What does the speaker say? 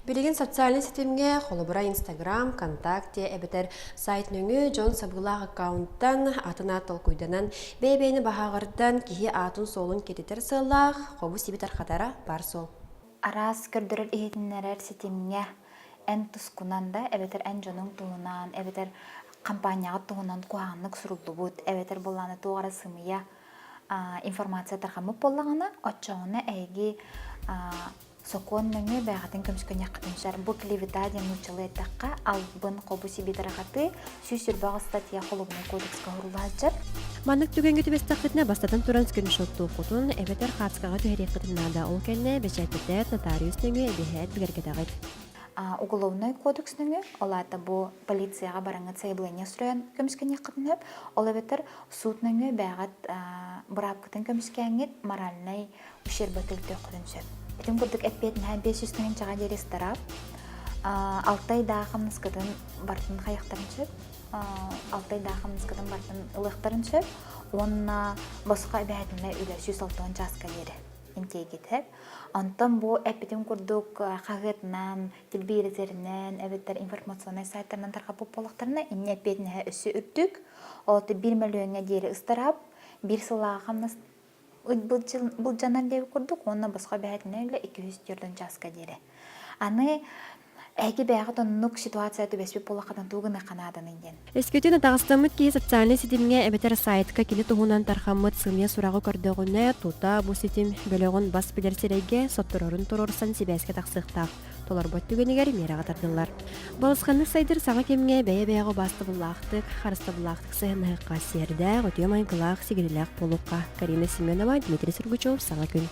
Билигин социальнай ситимҥэ, холобура, Инстаграм, ВКонтакте эбэтэр сайт нөҥүө дьон сабыылаах аккаунтан атын аат толкуйданан, бэйэ-бэйэни баһааҕырдан киһи аатын-суолун кэтитэр сыаллаах хобу-сиби тархатара баар суол. Араас көрдөрөр-иһитиннэрэр ситимҥэ эн тускунан да эбэтэр эн дьонуҥ туһунан, эбэтэр хампаанньаҕыт туһунан куһаҕаннык суруллубут, эбэтэр буоллаҕына туох эрэ сымыйа информация тарҕаммыт буоллаҕына, оччоҕуна эһиги Сокуон нөҥүө бэйэҕитин көмүскэниэххитин сөп. Бу клевета диэн нууччалыы эттэххэ, албын хобу сиби тарҕатыы 128 статья Холуобунай кодекска уһурулааччар. Маннык түгэҥҥэ түбэстэххитинэ, бастатан туран скриншоттуоххутун эбэтэр хаацкаҕа түһэриэххитин наада. Ол кэннэ бэчээттэтээт, нотариус нөҥүө эбиһээт бигэргэтэҕит. Уголовнай кодекс нөҥүө, ол аата бу полицияҕа бараҥҥыт сайабылыанньа суруйан көмүскэниэххитин сөп. Ол эбэтэр суут нөҥүө бэйэҕит быраапкытын көмүскээҥҥит моральнай ущерба төлтүөххүтүн сөп. Итин курдук эппиэтинэһэ 500 тыһыынчаҕа диэри ыстараап, алта ыйдаах хамнаскытын барытын хайыахтарын сөп, алта ыйдаах хамнаскытын барытын ылыахтарын сөп уонна босхо эбэһээтинэй үлэ 160 чааска диэри интиэгитэр. Онтон бу эппитим курдук хаһыатынан, телевизорынан эбэтэр информационнай сайтарынан тарҕаппыт буоллахтарына, инньэ эппиэтинэһэ өссө үрдүк. Ол биир мөлүйүөҥҥэ диэри ыстараап, биир сыллааҕы хамнас былдьанар диэбит курдук уонна босхо эбэһээтинэй үлэ 204 чааска диэри. Аны эһиги бэйэҕит оннук ситуация түбэспит буоллаххытына тугу гыныахха нааданый диэн. Өскөтүн атаҕастаммыт киһи социальнай ситимҥэ эбэтэр сайтка кини туһунан тархаммыт сымыйа сураҕы көрдөҕүнэ, тута бу ситим бөлөҕүн бас билэр сирэйгэ сотторорун туруорсан сибээскэ тахсыахтаах. Толорбот түгэнигэр миэрэҕэ тардыллар. Балысханнык сайдар саҥа кэмҥэ бэйэ-бэйэҕэ убаастабыллаахтык, харыстабыллаахтык сыһыаннаһыахха сиэрдээх, үтүө майгылаах, сигилилээх буолуохха. Карина Семенова, Дмитрий Сургучев, Саҥа күн.